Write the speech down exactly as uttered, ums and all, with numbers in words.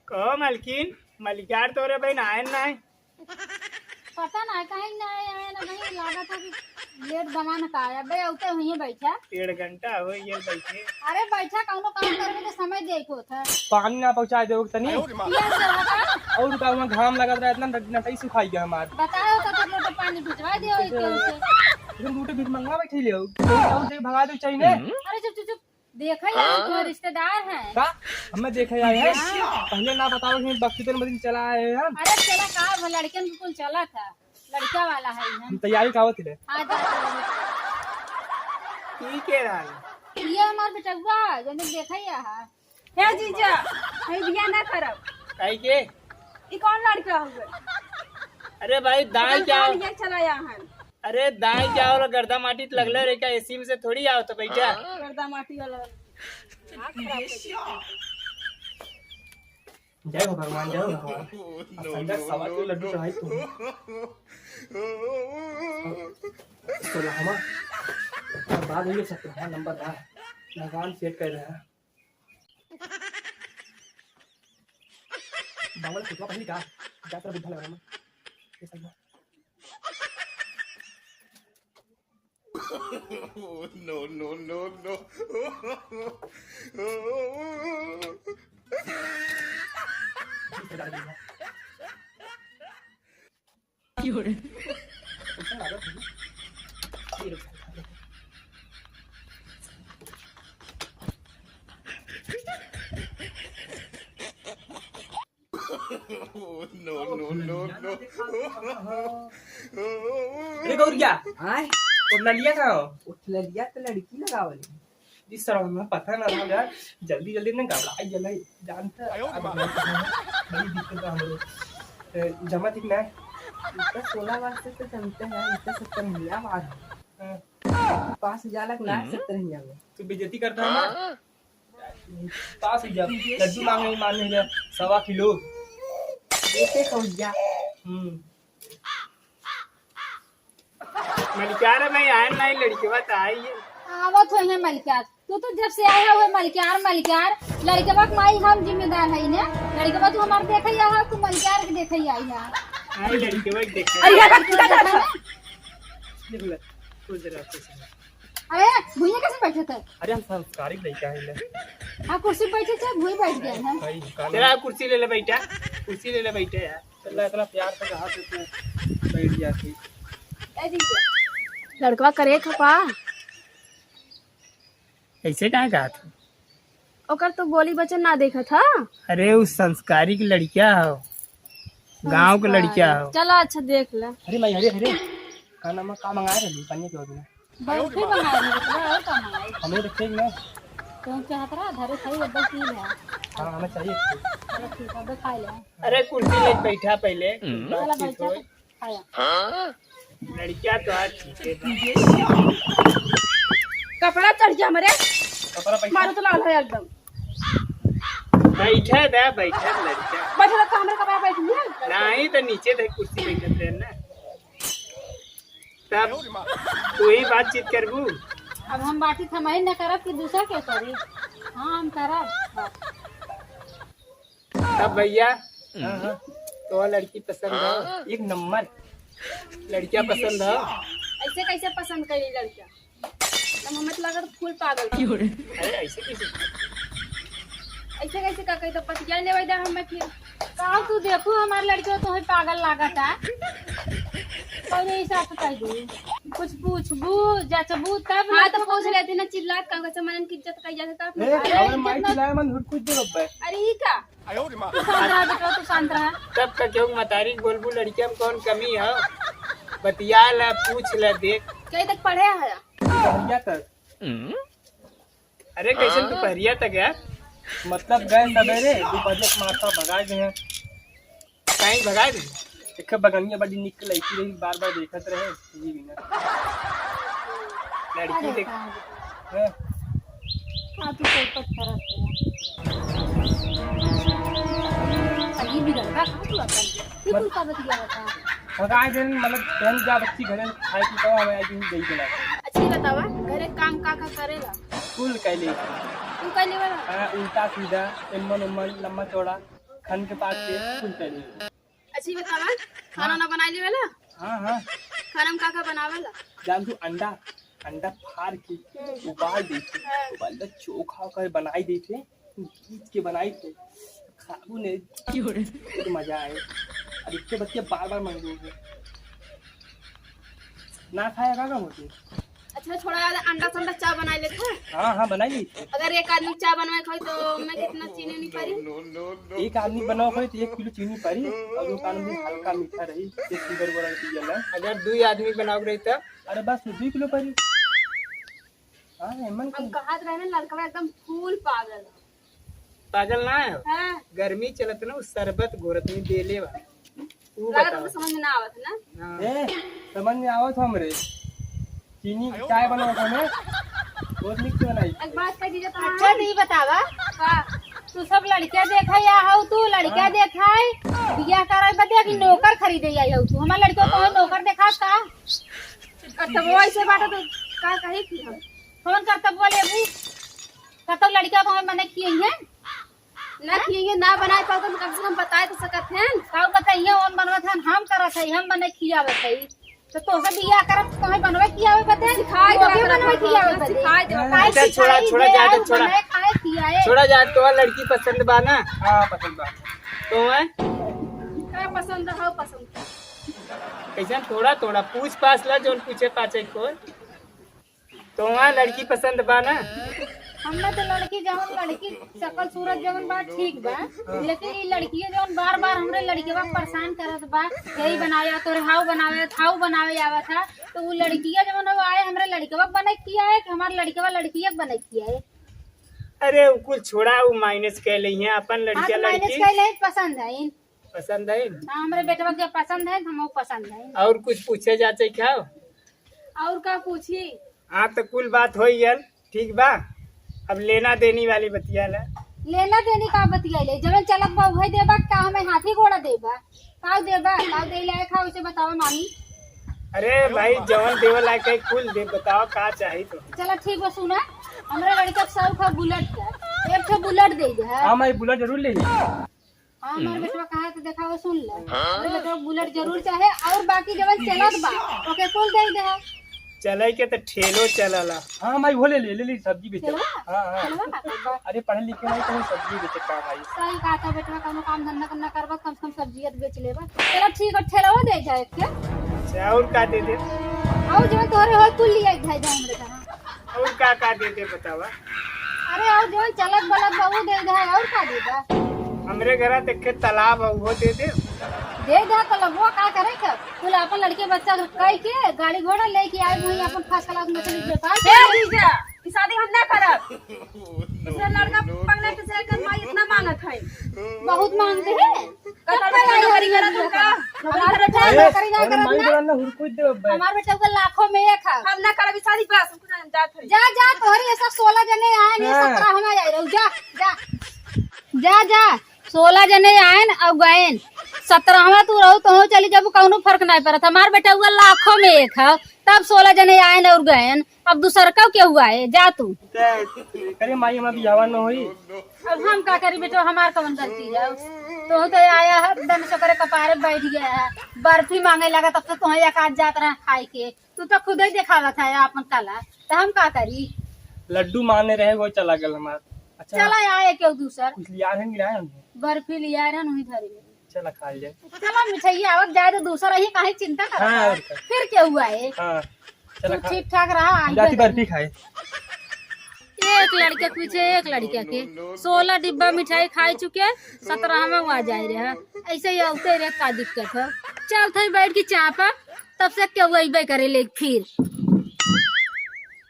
कहो मलकिन, मलिकार तोरे बहिन आयन नाहीं? पता नाहीं, कहीं नाहीं आयन, अबहीं लागत है कि लेट दमान का आया। अबे, औते हुइये बैठा। डेढ़ घंटा होइ गया बैठे। अरे बैठा, कौनो काम करबे तो समय देखो था। पानी ना पहुँचाए देउ तनी। पिया से होगा। और का, वहाँ घाम लगत रहा, इतना नटई सुखाई गया हमार। बताओ तो, तो, तो पानी भिजवा दियो, इके उसे। तुम टूटे भीख मंगवा बैठे ले हो। और जे भगा दो चाहिए ना। अरे चुप, चुप, चुप। देखा यार, हाँ? तुम्हारे रिश्तेदार हैं। का? हमें देखे आए हैं? हाँ। पहले ना बताओ कि बक्सी तेल मशीन चला आए हैं हम। अरे चला का, वो लड़कन को कुल चला था, लड़का वाला है हम। हम तैयारी का होती है? हाँ, जा। ठीक है रानी। ये हमार बेटवा, जने देखा ही है। हे जीजा, हम बियाह ना करब। काहे के? ई कौन लड़का हउवे? अरे भाई, दाई पता क्या? कहाँ लिया चला आया है? अरे दाई क्या होला, गर्दा माटी त लगले रहे का? एसी में से थोड़ी आओ तो बैठा। गर्दा माटी वाला। दिमाग खराब कर दिया। जय हो भगवान, जय हो भगवान। अब संजय सवा किलो लड्डू चढ़ाई तू। सोलहवा। अब बाद में सत्रहवा नंबर रहा। भगवान सेट कर रहा है। बावल कुतवा पहली का? जा तेरा बुढ़ा लगा मैं। ये सही है। No, no, no, no। No, no, no, no। अरे गौरिया, आय? उठललिया कहाँ हो? उठललिया तो लड़की लगावल है। इस सरवा में पता ना रहा यार, जल्दी जल्दी में घबराई गया है, जानता है, अब बड़ी दिक्कत है हमरो। ए, जमा ठीक ना है? इतना सोलह बार से तो जमते हैं, इतना सत्तर मिला बार है। हाँ। पास जाला के ना हम्म। सत्तर मिला में। तू बेइज्जती करता है ना? हाँ। पास हो जा, लड्डू मांगे, मान ले, सवा किलो। देते खौजा। हम्म। मलिकार है भाई, आए ना, लड़के बात आई है। आवत हो है मलिकार। तू तो जब से आया हुआ मलिकार, मलिकार। लड़के बात माई हम जिम्मेदार है ना। लड़के बात तू हमार देखे ही आया, तू मलिकार के देखे ही आई है। हाँ, लड़के बात देखे। अरे यार, क्या कर रहा है? देख ले, कुछ देर आपको सुनो। अरे, भुइयां कैसे बैठे थे? अरे, हम संस्कारिक लइका हई ना। हाँ, कुर्सी पे बैठे थे, भुइयां बैठ गए हैं। भाई, कान चला, कुर्सी ले ले, बैठा। कुर्सी ले ले, बैठा यार। चला, इतना प्यार से कहा थे, तू बैठ जाती। ए जीजा, लड़कवा करे खपा। ऐसे काहे कहा था? ओकर तो बोली वचन ना देखत ह। अरे, उ संस्कारिक लड़किया हो, गाँव के लड़किया हो। चला, अच्छा, देख ले। अरे माई, अरे, अरे, का नाम है, का मंगाए रहली? पानी के बिना। बर्फी मंगाए रहे, बेटवा, और का मंगाए? हमें तो चाहिए ना। तुम चाहत रहा, धरे खाई, अब की है। हाँ, हमें चाहिए। चलो, ठीक है, अब खा ले। अरे, कुर्सी ले बैठा पहले, चला, बातचीत बैठा। होई। हाँ? लड़किया तो आज ठीक है। कपड़ा चढ़ गया हमरे। कपड़ा बैठा। मारो तो लाल है एकदम। बैठे दे, बैठे दे लड़किया। बैठे तो हमरे कपड़ा बैठ गया। नहीं तो नीचे दे कुर्सी बैठे थे ना। तब तू ही बातचीत करबू। अब हम बातचीत हम ही न करब कि दूसरा के करी। हाँ, हम करब। तब भैया, हाँ, हाँ। तो लड़की पसंद है? एक नंबर। लड़किया पसंद है? ऐसे कैसे पसंद करी लड़किया? तब हमें तो लगत फूल पागल बा। अरे, ऐसे कैसे? ऐसे कैसे का कही तो बतिया लेवे दा हमें फिर। का तू देखू हमार लड़किया तो है पागल लागत है। कौन हिसाब से कह दू? कुछ पूछबू, जचबू तब हाँ, ना तो तो पूछ लेती ना, चिल्लात का कैसे मनन की इज्जत कही जाता। ए, अरे, अरे, माई इज्जत ना चिल्लाए मन हुट कुछ दे बब्बे। अरे, ई का? तू शांत रहा बेटा, तू शांत रहा। तब का क्यों मतारी बोलबू, लड़किया में कौन कमी है? बतिया ला, पूछ ला, देख। कहीं तक पढ़े है? दुपहरिया तक। अरे, कैसे दुपहरिया तक यार? मतलब, गए सवेरे, दुपहरिया के मारता भगा गए हैं। काहे भगा दे? एक बगनिया बड़ी निक लड़की रही, बार बार देखत रहे, ये भी ना। लड़की अरे देख। कहाँ है? हैं? हाँ, तू कोई पत्थर है। अरे, ये भी लड़का कहाँ तू अपन? ये बस। तू का बतिया बता? भगा दे, मतलब, बहन जा बच्ची घरे खाए पी तो हमें आज ही गई के लाए। अच्छी बतावा, घरे काम का का करेला? कुल कैले। तू कैले वाला? हाँ, उल्टा सीधा, एमन उमन, लम्बा चौड़ा। खन के पास के कुल तरी। अच्छी बतावा, खाना ना बनाई लेवेला? हाँ, हाँ। खाना में का का बनावेला? जान तू, अंडा, अंडा फाड़ के हम्म। उबाल देते, हाँ। उबाल के चोखा कर बनाई देते, गीत के बनाई थे, खाबू ने, की हो रे? तो मजा आए। अब इतने बच्चे बार बार मांगू। ना खाया का, का होते? अच्छा, छोड़ा यार, अंडा संडा चाय बनाई लेते हैं। हाँ, हाँ, बनाई लेते हैं। अगर एक आदमी चाय बनवाए खाई तो मैं कितना चीनी नहीं पड़ी? एक आदमी बनाओ खाई तो एक किलो चीनी पड़ी, और वो कान में हल्का मीठा रही, ये शुगर वगैरह पिए ला। अगर दो आदमी बनाओ रही तो? अरे बस, दो किलो पड़ी। हाँ, एमन हम कहात रहे ना, लड़का एकदम फूल पागल। पागल ना है? हाँ। गर्मी चलत ना, उ शरबत घोरत नहीं देले बा। उ लागत बताओ। हमको समझ में ना आवत ना। हाँ। ए, समझ में आवत हमरे। चीनी की चाय बनावत हमें। बहुत निक से बनाई। एक बात कह दीजिए तो अच्छा, हाँ। तो ये बतावा। का? तू सब लड़कियां देखा या हो, तू लड़कियां हाँ। देखा है, बियाह कराए बदे अभी नौकर खरीदे आई हो तू। हमार लड़कियों को नौकर देखा का? करतबो ऐसे बाटे तो का कही कि हम? कौन करतबो लेबू? कतौ लड़किया को हम मने किए हैं? ना किए हैं, ना बनाए पाओ तो कम से कम बताए तो सकत हैं। का बताइए, हम बनवत हैं, हम करत है, हम बने खियावत है। तो तोसे बियाह करत तो है बनवे खियावे बदे, सिखाए देवा ओके करत बनवे बा, खियावे बदे। सिखाए देवा। काहे अच्छा, छोड़ा, सिखाई छोड़ा, दे, जाए दे, छोड़ा। बनाए खाए खियाए। छोड़ा जाए, तोहर लड़की पसंद बा ना? हाँ, पसंद बा। तो है? का पसंद है, पसंद। कैसन थोड़ा थोड़ा पूछ पाछ ला, जौन पूछे पाछे को। तो वहाँ लड़की पसंद बा ना? हमें तो लड़की जवन, लड़की शकल सूरत जवन बा ठीक बा, लेकिन ई लड़किया जवन बार बार हमरे लड़केवा के परेशान करत बा, यही बनावे, तोरे हाउ बनावे, थाउ बनावे आवत है, तो उ लड़किया जवन हो आए हमरे लड़केवा के बने किया है कि हमार लड़केवा लड़किया के बने किया है? अरे उ कुल छोड़ा, उ मैनेज कर ली है अपन हाँ, लड़किया तो मैनेज लड़की। कर ले, पसंद है इन। पसंद है? हाँ, हमरे बेटवा के पसंद है, हम पसंद है। और कुछ पूछे जाचे क्या? और का पूछी? हाँ, तो कुल बात होई गल, ठीक बा। अब लेना देनी वाली बतिया ला। लेना देनी का बतिया ले? जवन चलत बा उहे देबा, का हमें हाथी घोड़ा देबा? का देबा? का दे लायक है, उसे बतावा मामी। अरे भाई, जवन देवे लायक है, कुल दे, बताओ का चाही तो। चला ठीक बा, सुना, हमरा लड़का के शौक है बुलेट का, एक ठो बुलेट दे दे। हाँ, मैं बुलेट जरूर ले। हाँ, हमार हम्म। बेटवा कहा तो देखा, वो सुन ले। हाँ? हमरे बेटवा बुलेट जरूर चाहे, और बाकी जवन चलत बा, ओके कुल दे दे। चले के तो ठेलो चलला। हाँ, माई, वो ले ले, ले ले, सब्जी बेचे। ठेलवा? हाँ, हाँ। ठेलवा का करबा? अरे, पढ़े लिखे नहीं तो सब्जी बेचे का भाई? सही कहा था बेटवा, कौनो काम धंधा ना करबा, कम से कम सब्जियत बेच लेबा। चला ठीक है, ठेलवा दे जाए के। अच्छा, और का दे दे? और जवन तोहरे हो, कुल लिया एक भाई दे हमरे कहाँ। और का का दे दे बतावा? अरे और जवन चलत बलत बा, वो दे दे, और का दे दे? हमरे घरा देखे तालाब है, वो दे दे। दे दे तालाब, वो का करे के? कुल अपन लड़के बच्चा कई के गाड़ी घोड़ा लेके आए, वहीं अपन फर्स्ट क्लास मछली के व्यापार ए जीजा, ई शादी हम ना करब। दूसरा लड़का पगला के से कन माई इतना मांगत है। बहुत मांगते हैं। कतरा नौकरी करत हो का? हमारे बेटा ए, नौकरी ना अरे करत माई ना। बड़ा ना हुरकुट दे बे। हमारे बेटा के लाखों में एक है। हम ना करबी शादी, बस हम कुछ जात है। जा, जा, तोहरी ऐसा सोलह जने आए, नहीं हाँ। सत्रह हम आ जाए रहू। जा, जा। जा, जा, सोलह जने आएन और गएन। सत्रहवाँ तू रहू, तो चली जब कौनो फर्क नहीं पड़त। हमार बेटा हुआ लाखों में एक है, तब सोलह जने आएन और गएन। अब दूसर का क्या हुआ है, जा तू। ते, करे माई, हमार बियाहवा न होई। अब हम का करी बेटवा, हमार कौन गलती है? तो तो आया है, दन से करे कपारे बैठ गया है, बर्फी मांगे लगा, तब से तो एक हाथ जात रहे खाए के। तू तो खुद ही दिखावत है आपन कला, तो हम का करी? लड्डू माने रहे, वो चला गल हमार। अच्छा, चला आए केहू दूसर। कुछ लिया है, गिराए हमने? बर्फी लिया है, वहीं धरी है। चला खा ले। चला मिठाई आवत जाए तो दूसर ही काहे चिंता करत हाँ, है? और का? फिर क्या हुआ है? हाँ, चला तू खा। ठीक ठाक रहा, हम आई जाती बर्फी। बर्फी खाए। एक लड़के के पीछे एक लड़के के सोलह डिब्बा मिठाई खाए चुके, सत्रह में वहाँ जाए रहे। ऐसे ही आते रहे, का दिक्कत है? चल थे बैठ के चाह पा, तब से केहू अइबे करे ले फिर।